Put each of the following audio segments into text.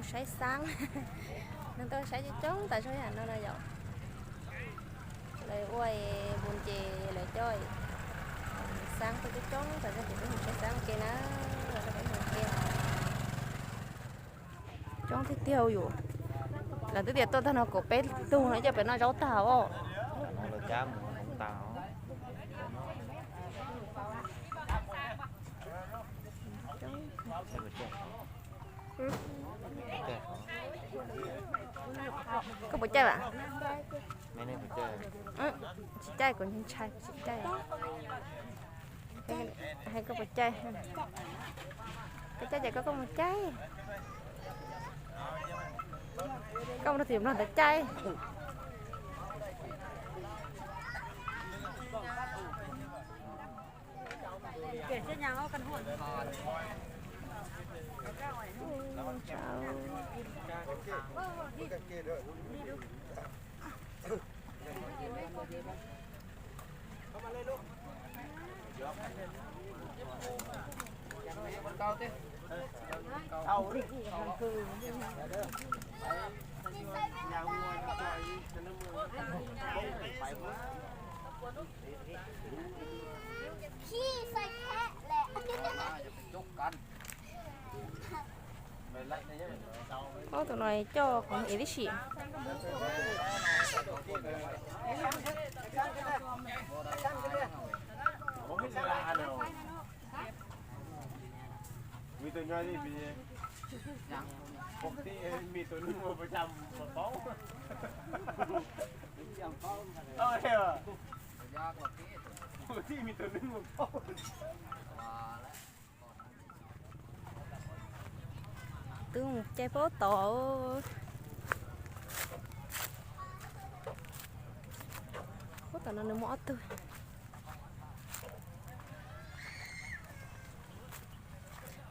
Saib xaab, neeg tuaj saib coob coob tas zog yam no no yom. Lawv ua npus ces lawv coj xaab tuaj coob coob tas zog ces peb mus saib xaab ua ke na, los rau peb mus ua ke. Coob tiag tiag yom. Lawv twb tias tuaj tag no kaum peb tug no coj pem noj zaub tag os. Koj puas caij vam? Tsis caij, kuv ntshai tsis caij. Hais koj puas caij? Koj caij ces koj, koj mus caij. Koj mus rau tim nplog ntawd caij. Ub, tus no coj qhov ev tib si. Twb mus caij pab tod. Pab tom no nws muaj ob tug.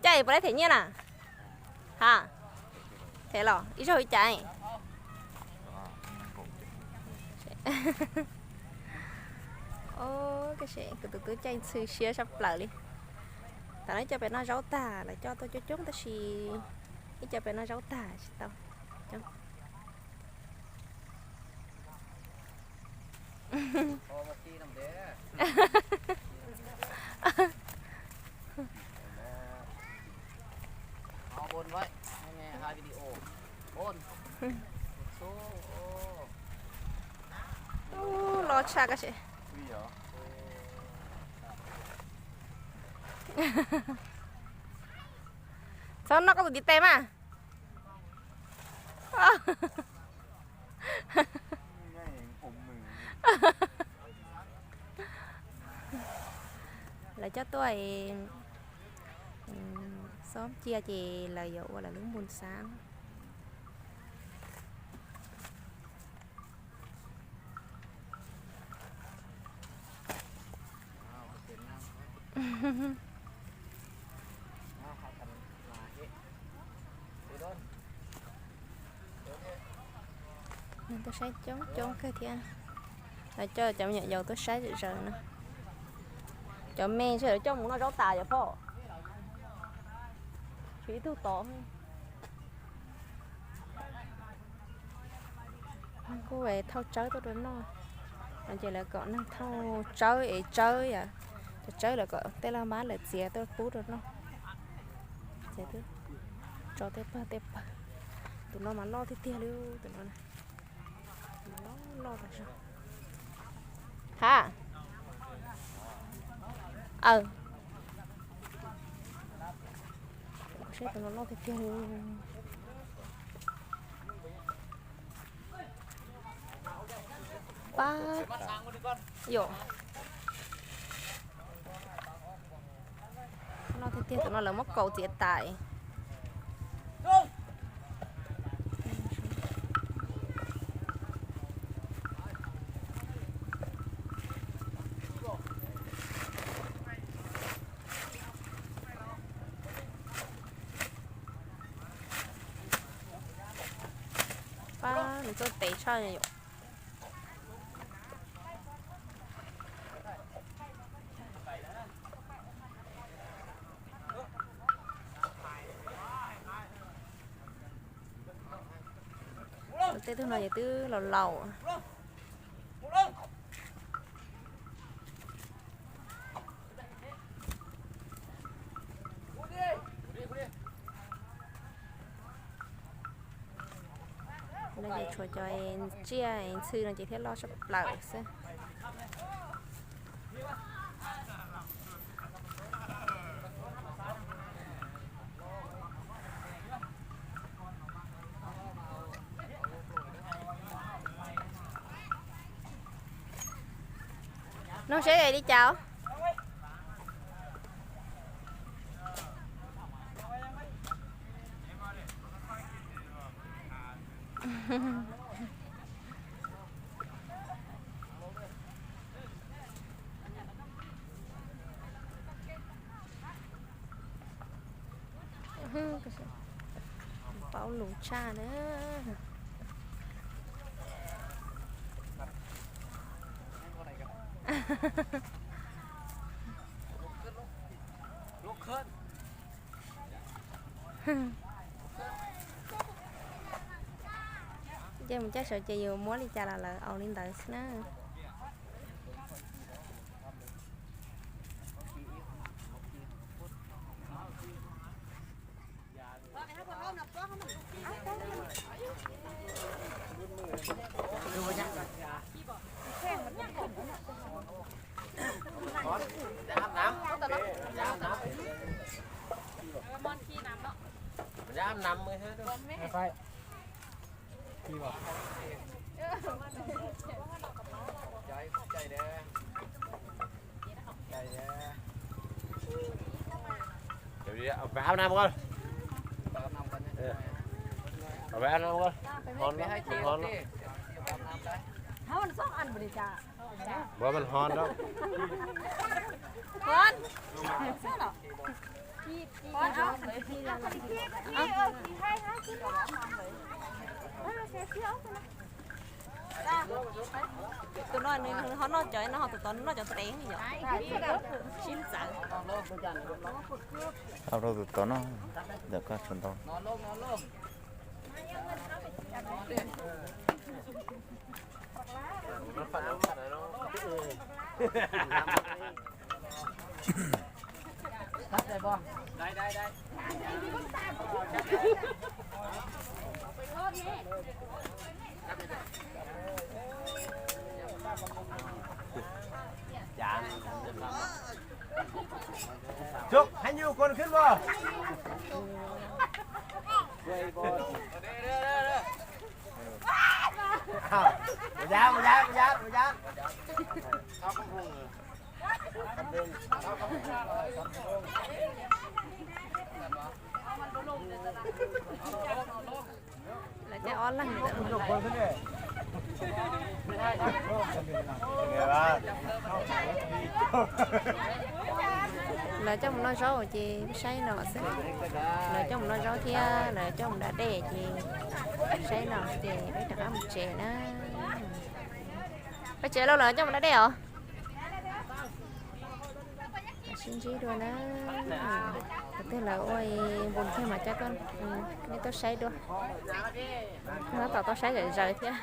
Caij puas laib them nyiaj na? Ha, them los ib zaug li cas? Kuv tus tub caij ntxhw siab sab plaws li. Tam no ib co pem noj zaub tag, lawv coj tuaj coob coob tab sis ib co pem noj zaub tag tsis tau. Ub, loj tshaj koj se. Txhob noj koj tus ntiv tes mas. Lawv coj tuaj xob cia ces lawv yuav ua lawv lub npus xab. Tuaj saib coob coob kawg thiab. Lawv coj cov me nyuam yaus tuaj saib zom zaws na. Cov me ntshe lawv coj mus noj zaub tas yom phauj. Tshuav ib tug tod. Neeg kuj thauj tsawb tuaj rau noj. No ces lawv kom neeg thauj tsawb es tsawb yom. Cov tsawb lawv kom tej laj mab lawv txiav tuaj pub rau noj. Txiav tso tej pawg tej pawg. Tus no mas loj tiag tiag li tus no. Loj loj tas zog. Ha. Aw. Seb tus no loj tiag tiag li. Pab, yom. Loj tiag tiag, tus no lawv muab kaus txiav tas. Pab, nws tuaj tes tshaj yom. Tej tug no ces twb laus laus. No ces tshuav cov tsiaj ntxhw no ces thiaj loj tshaj plaws xwb. Nug seb li cas. Paub lus tshaj na. Ces mus caij saud ces yus muab li cas los lawv au li ntawd xwb na. Tus no nws ho noj cov no, ho tus tod noj cov tsev yom. Sib ntxaws. Au rau tus tod noj, ntawm koj tsuas ntau. Chụp, hai nhiêu conขึ้นบ่? Một dán, một dán, một dán, một dán. Lawv coj ob leeg ntawd. Lawv coj mus noj zaub ces peb saib no xwb. Lawv coj mus noj zaub thiab lawv coj mus da dej ces saib no ces peb rov qab mus tsev na. Peb tsev lauj, lawv coj mus da dej os. Sib ntsib dua na. Tus twg lawv ua npus thiab mas coj nej tuaj saib dua. Tab tom tuaj saib zom zaws thiab.